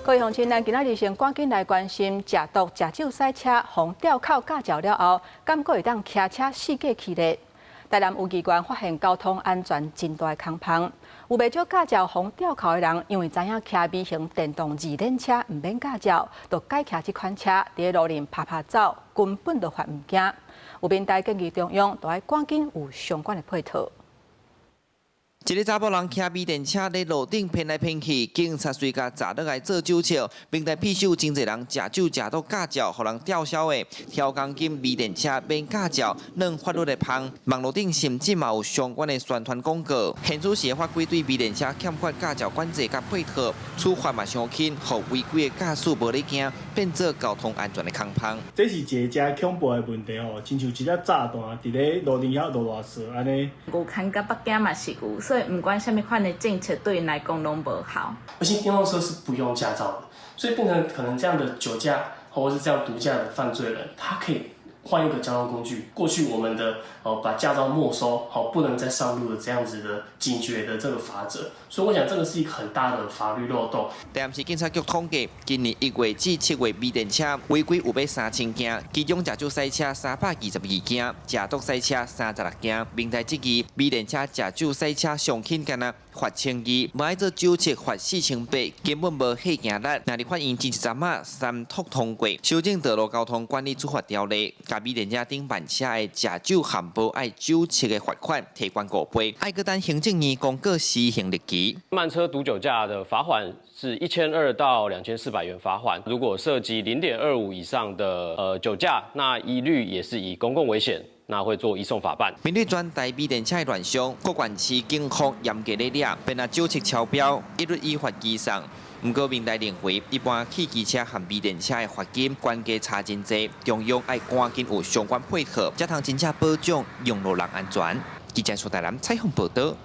各位鄉親，咱今仔日先趕緊來關心，食毒食酒駛車，予吊扣駕照了後，敢閣會當騎車四界去咧？台南有議員發現交通安全真大空縫，有袂少駕照予吊扣的人，因為知影騎微型電動二輪車毋免駕照，就改騎這款車，佇咧路面趴趴走，根本就罰毋驚。有民代建議中央，著愛趕緊有相關的配套。一个查埔人騎微電車佇路頂騙來騙去，警察隨共閘落來做酒測，明代必須有真濟人食酒食到駕照，予人吊銷的。調鋼筋微電車免駕照，攏法律的縫。網路頂甚至嘛有相關的宣傳廣告。現此時的法規對微電車欠缺駕照管制佮配套，處罰嘛傷輕，予違規的駕駛無咧驚，變做交通安全的空縫。這是一個誠恐怖的問題吼，親像一粒炸彈佇咧路頂遐囉囉嗦按呢。牛牽佮北京嘛是有，所以毋管啥物款的政策對𪜶來講攏無效。而且電動車是不用駕照的，所以變成可能這樣的酒駕或者是這樣毒駕的犯罪人，他可以換一個交通工具。過去我們的哦把駕照沒收，好不能再上路的這樣子的警覺的這個法則，所以我想這個是一個很大的法律漏洞。台南市警察局統計，今年1月至7月，微電車違規有欲3000件，其中食酒駛車322件，食毒駛車36件。明代質疑，微電車食酒駛車上輕干焦罰1200，無愛做酒測罰4800，根本無嚇驚力。若佇法院前一陣仔三讀通過，修正道路交通管理處罰條例，共微電車頂慢車的食酒含無愛酒測的罰款提懸五倍，愛閣等行政院公告施行日期。慢車毒酒駕的罰款是1200到2400元罰款，如果涉及0.25以上的酒駕，那一律也是以公共危險，那會做移送法辦。面對全台微電車的亂象，各縣市警方嚴格咧掠，便若酒測超標，一律依法移送。毋過民代認為，一般汽機車和微電車的罰金懸低差真濟，中央愛趕緊有相關配套，才通真正保障用路人安全。記者蘇台南採訪報道。